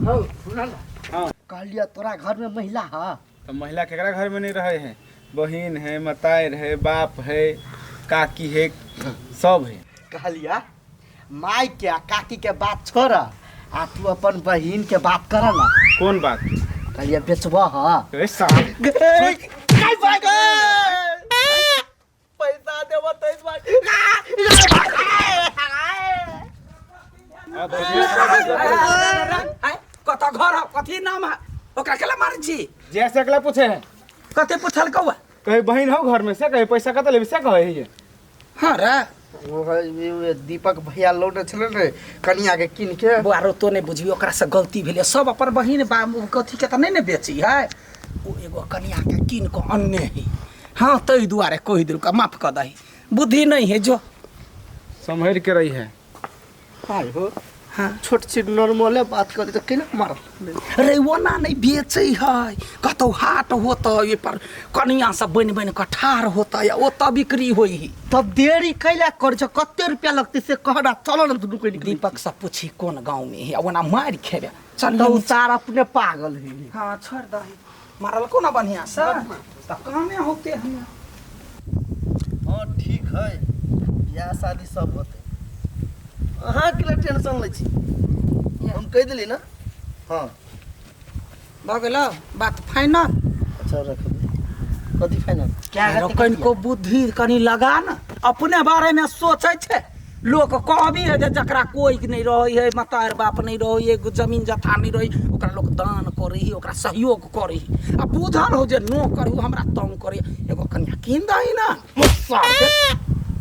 हौ सुन न। हाँ। कहलियै तोरा घर में महिला है? तो महिला केकरा घर में नहीं रहे है? बहिन है, मतार है, बाप है, काकी है, सब है। कहलिया माय के आ काकी के बात छोड़ आ तू अपन बहिन के बात कर ना। कौन बात? कहलिया बेचबह ह। ए साहब। पैसा देबो तो इस बार। कत घर है, कथी नाम है, ओकरा केला मारै छी? जैसे अगला पूछे है। कते पूछल कौआ? कहीं बहिन हो घर में से, कहीं पैसा कत लेबी से कहे है। हाँ रे। वो है, ये दीपक भैया लौटे छले रे कनिया के कीन के। बुआरो तो नहीं बुझियो, ओकरा से गलती भेलै। सब अपन बहिन बा कथी के त नहीं ने बेची है, ओ एगो कनिया के कीन के अनने है। हाँ तै दुआरे कहि देलका, माफ कऽ दही, बुद्धि नहीं है जो सम्हर के रही है। हाय हो। हाँ। छोट छिट नॉर्मले बात करी तो केना मारल? रे ओना नहीं बेचै है, कतौ हाट होतै ओहि पर कनिया सब बनि बनि कऽ ठाढ़ होतै, ओतऽ बिक्री होइ है। तब देरी कैला कर छ? कते रुपया लगतै से कह ना, चल ना दुनू कोई निकली। दीपक से पूछी कोन गाँव में है, ओना मारि खेबे। चल तो उतार अपने पागल है। हाँ छोड़ दही, मारल को ना बढ़िया से तऽ कामे होते हमें। हाँ ठीक है, बियाह शादी सब होते, अहाँ के लिए टेंशन लै छी हम, कहि देली ना। हाँ भऽ गेल बात फाइनल। अच्छा रखबै कथी फाइनल? क्या कनिको बुद्धि कनि लगा ना, अपने बारे में सोचै छै लोक। कहबी है जे जकरा कोई नहीं रहै है, मतार बाप नहीं रहै है, जमीन जथा नहीं रहै, ओकरा लोक दान करै है, ओकरा सहयोग करै है। आ बुझल हो जे नो करू हमरा तंग करै, एगो कनिया कीन दही ना।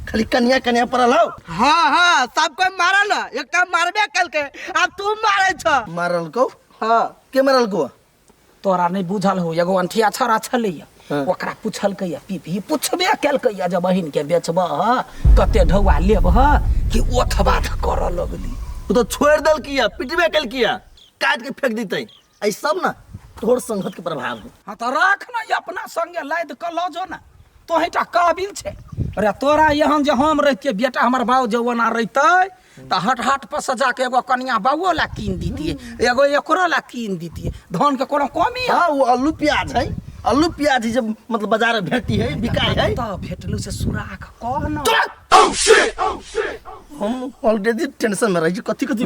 खाली कनिया कनिया पड़ल हो। हाँ हाँ सब कोई मारल, एकटा मारबे कलके, आब तू मारै छ। मारल को? हाँ। के मारल को? तोरा नहीं बुझल हो, एगो अंठिया छड़ा छलैया। हाँ। ओकरा पुछलकैया, पीपी पुछबे केलकैया जे बहिन के बेचबह कते ढौआ लेबह, कि ओथ बाथ करऽ लगली। ओ तो छोड़ देलकिया, पिटबे केलकिया, काट के फेंक देतै। ऐ सब ना तोहर संगत के प्रभाव है। हाँ तो राख ना, ई अपना संगे लादि कऽ लऽ जो ना, तोहीटा काबिल छै रे। तोरा एहन जे हम रहितियै बेटा, हमर बाउ जे ओना रहितै तऽ हट हट पर से जाके एगो कनिया बाबुओ ला कीन दितियै, एगो एकरो ला कीन दितियै। धन के कोनो कमी है? हाँ वो आलू प्याज है, आलू प्याज है जब मतलब बाजार में भेटी है, बिकाई है। तऽ भेटलू से सुराख कह ना। हम ऑलरेडी टेंशन में रही छी, कथी कथी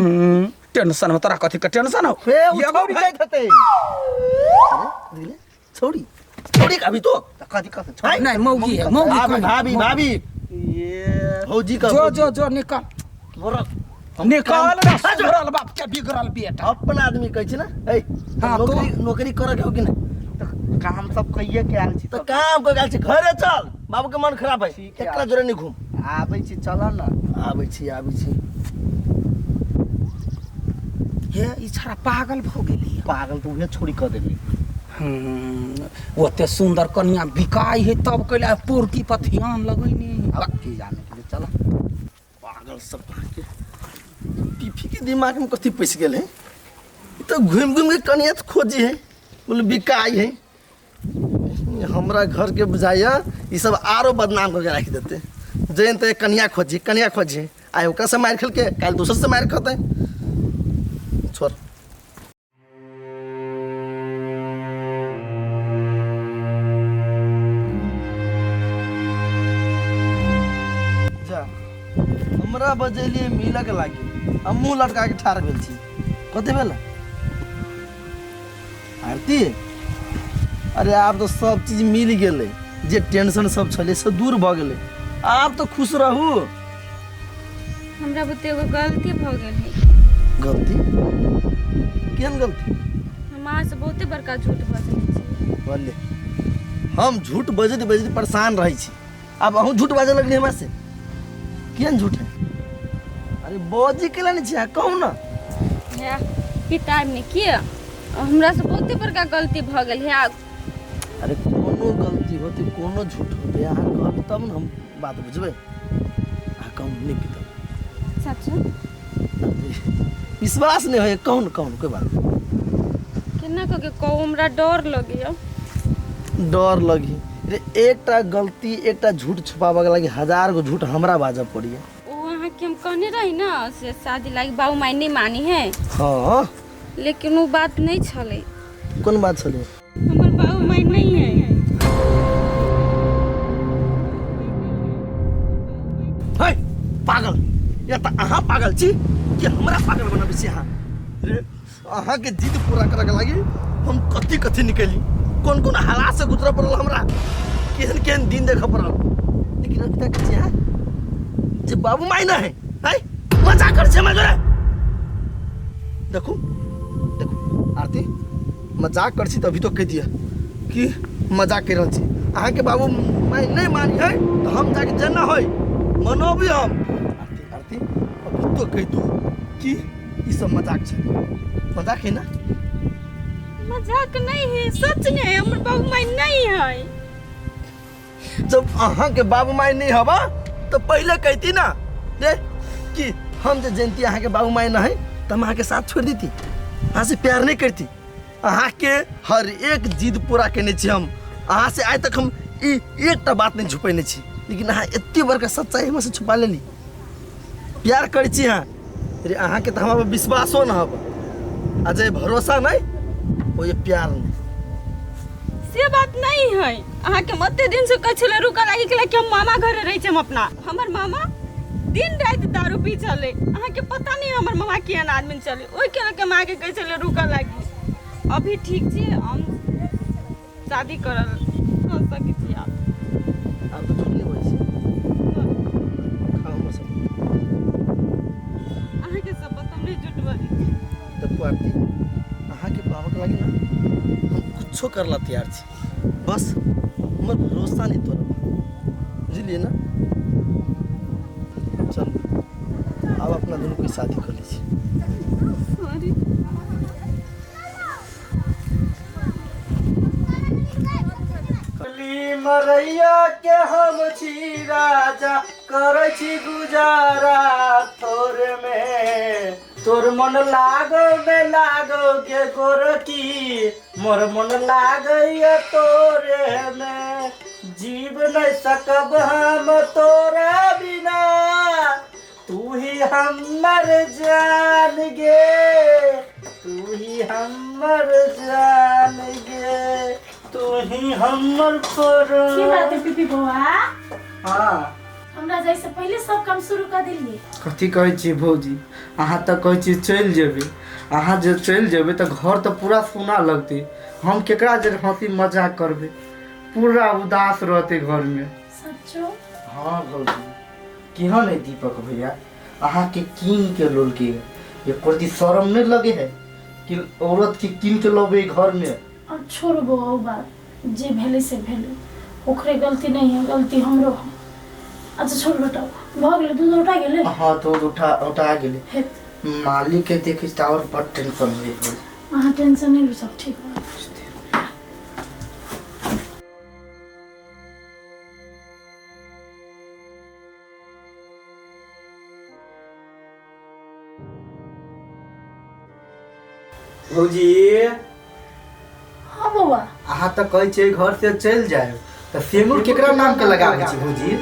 टेंशन में? तोरा कथी के टेंशन हो? हे उ एगो छोड़ी जाइत हेतै। अरे, दिले छोड़ी छोड़ी अभी तो कथी कथी छोड़ी? नहीं मौगी है, मौगी भाभी कही। भाभी भाभी ये भौजी का जो जो जो निकल निकल रे, सुधरल बाप के बिगड़ल बेटा। अपन आदमी कहै छै ना। ए हाँ, तो- नौकरी नौकरी करे के हो कि नहीं? तऽ काम सब कहिए के आयल छी। तो काम कर गेल छी, घरे चल, बाबू के मन खराब है। ठीक है। एकरा जोरे नहीं घूम। आबै छी, चल ना। आबै छी आबै छी। हे ई छड़ा पागल भऽ गेली। पागल तऽ उहे छोड़ी कऽ देली। ओते सुंदर कनिया बिकाइ है तब कैला पुरकी पर ध्यान लगैनी। अब की जाने के लिए, चल। पागल सब के पीपी के दिमाग में कथी पैस गेल है? ई तो घूम घूम के कनिया तो खोजी है, बोले बिकाई है। हमरा घर के बुझाइया ई सब आरो बदनाम करके राखि देते। जैन ते कनिया खोजी कनिया खोजी, आइ ओकरा से मारि खेलके काल्हि दोसर से मारि खेतै। छोड़ जा, हमरा बजेलिए मिलक लागी आ मुँह लटका के ठाढ़ भेल छी, कते भेल आरती? अरे आब तो सब चीज मिल गेलै, जे टेंशन सब छलै से दूर भऽ गेलै, आब तो खुश रहू। हमरा बुते एगो गलती भऽ गेल है। गलती? केहन गलती? हम अहाँ से बहुते बड़का झूठ बजने छी। बोले हम झूठ बजैत बजैत परेशान रहै छी, आब अहूँ झूठ बाजऽ लगली हमरा से। केहन झूठ है? अरे बजी केला नहि छी, अहाँ कहू ना। हे पिताब ने किया, हमरा से बहुते बड़का गलती भऽ गेल है। अरे कोनो गलती होते, कोनो झूठ होते, अहाँ कहबै तब ने हम बात बुझबै। अहाँ कहू नहि पितब। सच? विश्वास नहि होइए, कहू ने कहू ने, कोई बात नहि। केना कऽ के कहू, हमरा डर लगैया। डर लगी रे? एकटा गलती एकटा झूठ छुपाबऽ के लागी हजार गो झूठ हमरा बाजऽ पड़िए। ओ अहाँके हम कहने रही ना से शादी लागी बाबू माय नहीं मानी है। हाँ लेकिन ओ बात नहि छलै। कोन बात छलै? हमर बाबू माय नहीं है। है पागल, या तऽ अहाँ पागल छी कि हमरा पागल बनाबै छी अहाँ? रे अहाँके जिद पूरा करऽके लागि हम कथी कथी निकलली, कोन कोन हालात से गुजरऽ पड़ल हमरा, केहन केहन दिन देखऽ पड़ल, लेकिन अभी तक छी अहाँ जे बाबू माय ना है, है मजाक कर छी हमरा जोरे। देखू देखू आरती, मजाक कर छी तऽ अभी तो कहि दिअ कि मजाक कर रहल छी। अहाँके बाबू माय नहीं मानी है तो हम जाके जेना होय मनोबी हम। आरती आरती अभी तो कहि दू कि ई सब मजाक छै, मजाक है ना? मजाक नहीं है, सच नहीं है, हमर बाबू माय नहीं है। जब अहाँके बाबू माय नहीं हवा तो पहले कहती ना रे कि हम जे जानती अहाँके बाबू माय नहीं तो हम अहाँके साथ छोड़ देती, अहाँ से प्यार नहीं करती। अहाँके हर एक जिद पूरा केने छी हम, अहाँ से आइ तक हम ई एकटा बात नहीं छुपेने छी, लेकिन अहाँ एते बड़का सच्चाई हमरा से छुपा लेली। प्यार करै छी अहाँ रे, अहाँके तऽ हमरा पर विश्वासो न हब, आ जे भरोसा नहीं ओ ये प्यार नहीं। से बात नहीं है, अहाँके मते दिन से कहै छलै रुकऽ लागि के कि हम मामा घरे रहै छी, हम अपना हमर मामा दिन राति दारू पी चले, अहाँके पता नहीं हमर मामा केहन आदमी चले, ओहि के लऽ के हम अहाँके कहै छलै रुकऽ लागि। अभी ठीक छी, हम शादी करल कऽ सकै छी आब। आब तऽ झूठ नहि बजै छी, खाउ हमर सब। अहाँके शपथ हम नहि झूठ बजै छी। देखू आरती, अहाँके पाबक लागि ना हम कुछो करला तैयार छी, बस हमर भरोसा नहीं तोड़ब, बुझलियै ना? चलू आब अपना दुनू के शादी कर लै छी। सॉरी। मरैया के हम छी राजा, करै छी गुजारा थोरे में, तोर मन लागो में लागो के गोरकी, मोर मन लागैया तोरे में, जीव नहीं सकब हम तोरा बिना, तू ही हमर जान गे, तू ही हमर जान गे, तू ही हमर की बात है पीपी बौआ? हाँ हमरा जैसे पहले सब काम शुरू कर दिलिए। कथी कहै छी भौजी, अहाँ तऽ कहै छी चलि जेबै, अहाँ जे चलि जेबै तऽ घर तऽ पूरा सुना लगतै, हम केकरा जे हँसी मजाक करबै, पूरा उदास रहतै घरमे। सच्चो? हाँ भौजी, केहन है दीपक भैया, अहाँके कीन के लोलके एको रत्ती शरम नहीं लगे है कि औरत के कीन के लबे घरमे? अब छोड़ू बौआ ओ बात, जे भेलै से भेलै, ओकरे गलती नहीं है, गलती हमरो है। अच्छा छोड़ बेटा, भऽ गेलै, दूध उठा गेलै? हाँ दूध उठा उठा गेलै। हेत मालिक के देखै छी तऽ आओर बड़ टेंशन होइ है। अहाँ टेंशन नहीं लू, सब ठीक भऽ जेतै। भौजी। हाँ बौआ। अहाँ तऽ कहै छियै घर से चलि जायब, तऽ सेनुर केकरा नाम के लगाबै छी भौजी?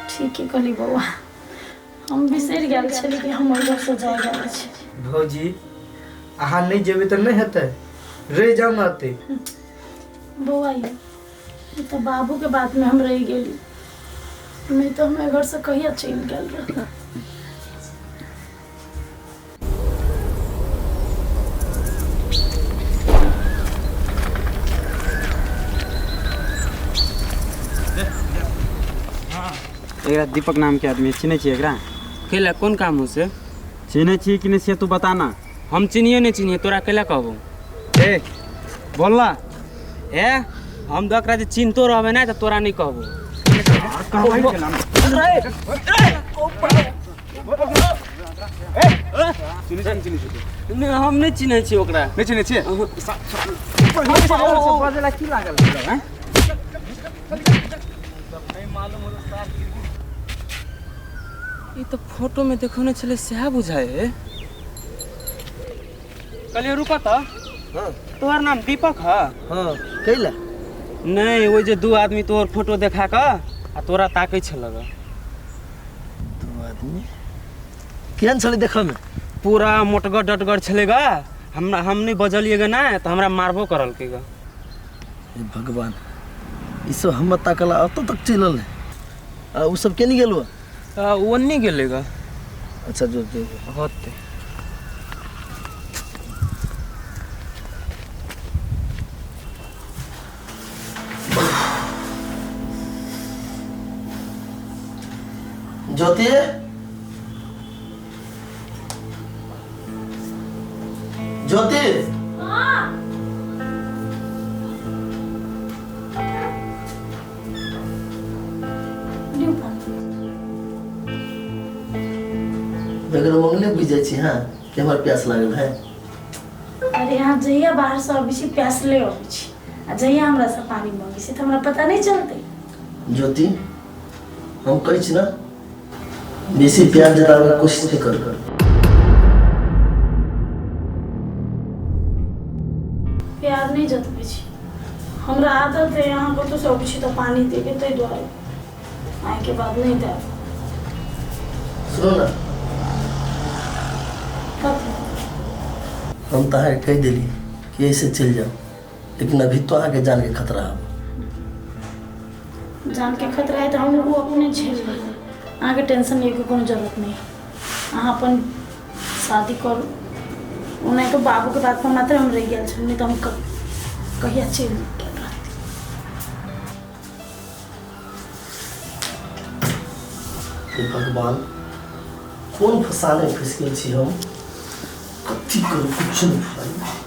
ठीक है कहली बौआ, हम बिसरि गेल छली कि हमर घर से जाय गेल छै। भौजी अहाँ नहि जेबै तऽ नहि हेतै, रहि जाउ ने एतै। बौआ ये ई तऽ बाबू के बात में हम रहि गेली, नहीं तो हम घर से कहिया चलि गेल रही। एकरा दीपक नाम के आदमी चिन्है छियै एकरा? कैला कोन काम हो से? चिन्है छियै कि नहि से तू बता ना। हम चिन्हिए नहीं चिन्हिए, तोरा कैला कहबो? ए बोल ना। ए हम तऽ एकरा जे चिन्हतो रहबे ना तऽ तोरा नहीं कहबो। नहीं, हम नहीं चिन्है छियै ओकरा। नहि चिन्है छियै? बजला की लागल हैं? ई तऽ फोटो में देखौने छलै सएह बुझाइ है। कहलियै रुक तऽ, हाँ। तोहर नाम दीपक है? हाँ। कैला? नहीं, ओ जे दू आदमी तोहर फोटो देखा कऽ आ तोरा ताकै छलक। दू आदमी? केहन छलै देखऽमे? पूरा मोटगर डटगर छलै गा। हमरा हम नहि बजलियै गा ना तऽ हमरा मारबो करलकै गा। हे भगवान, ई सब हमर ताकला अतऽ तक चलल है। आ उ सब केने गेल? ओन्नी गेलै गा। अच्छा, जो जो जो। होतै। ज्योति, ज्योति, लिउ पानी। बगैर मंगले बुझि जाइ छी। हाँ, कि हमरा प्यास लागल है। अरे, अहाँ जहिया बाहरसँ अबै छी प्यासले अबै छी, आ जहिया हमरासँ पानी मङ्गै छी तऽ हमरा पता नहि चलतै? ज्योति, हम कहै छी ने, बेसी प्यार जताबैके कोशिश नहि करू। प्यार नहि जतबै छी, हमरा आदत है अहाँ कतहुसँ अबै छी तऽ पानी देके, ताहि दुआरे आइके बाद नहि देब। सुनू ने। कथी? हम तऽ अहाँके कहि देली कि ऐसे चलि जाउ, लेकिन अभी तो अहाँके जानके खतरा है। जानके खतरा है तऽ हम ओ अपने झेल लेबै। अहाँके टेंशन लैके कोनो जरूरत नहि है। अहाँ अपन शादी करू। ओना के बाबूके बात पर मात्र हम रहि गेल छलहुँ, नहि तऽ हम कहिया चलि गेल रहती। हे भगवान, कोन फसाने फँसि गेल छी हम? कथी करू, किछु नहि फुराइ।